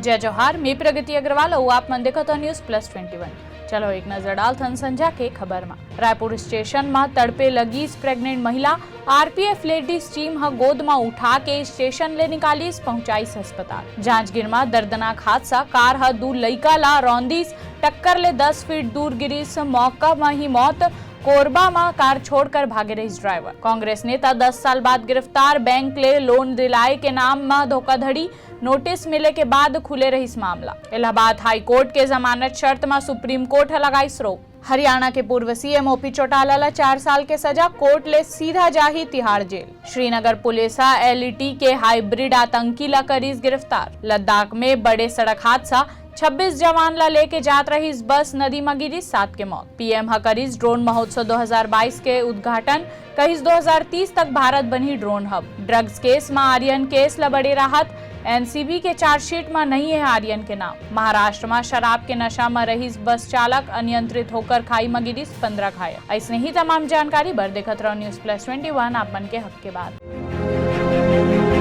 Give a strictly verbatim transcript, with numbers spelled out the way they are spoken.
जय जोहार, मैं प्रगति अग्रवाल अउ आप मन देखत हो News Plus Twenty One। चलो एक नजर डालथन संझा के खबर मा। रायपुर स्टेशन मा तड़पे लगिस प्रेग्नेंट महिला, आरपीएफ लेडीज टीम ह गोद मा उठा के स्टेशन ले निकालिस, पहुंचाइस अस्पताल। जांजगीर मा दर्दनाक हादसा, कार ह दू लइका ला रौंदिस, टक्कर ले दस फीट दूर गिरिस, मौका मा ही मौत। कोरबा मा कार छोड़कर भागे रहिस ड्राइवर। कांग्रेस नेता दस साल बाद गिरफ्तार, बैंक ले लोन दिलाए के नाम मा धोखाधड़ी, नोटिस मिले के बाद खुले रहिस मामला। इलाहाबाद हाई कोर्ट के जमानत शर्त मा सुप्रीम कोर्ट ह लगाइस रोक। हरियाणा के पूर्व सीएम ओपी चौटाला ला चार साल के सजा, कोर्ट ले सीधा जाही तिहाड़ जेल। श्रीनगर पुलिस ह एलईटी के हाइब्रिड आतंकी ला करिस गिरफ्तार। लद्दाख में बड़े सड़क हादसा, छब्बीस जवान ला लेके जात रहिस बस, नदी म गिरिस, सात के मौत। पीएम ह करिस ड्रोन महोत्सव दो हज़ार बाईस के उद्घाटन, कहिस दो हज़ार तीस तक भारत बनही ड्रोन हब। ड्रग्स केस म आर्यन केस ला बड़े राहत, एनसीबी के चार्जशीट म नहीं हे आर्यन के नाम। महाराष्ट्र म शराब के नशा म रहिस बस चालक, अनियंत्रित होकर खाई म गिरिस, पंद्रह घायल। अइसने ही तमाम जानकारी बर देखत रहो News Plus Twenty One, आप मन के हक के बात।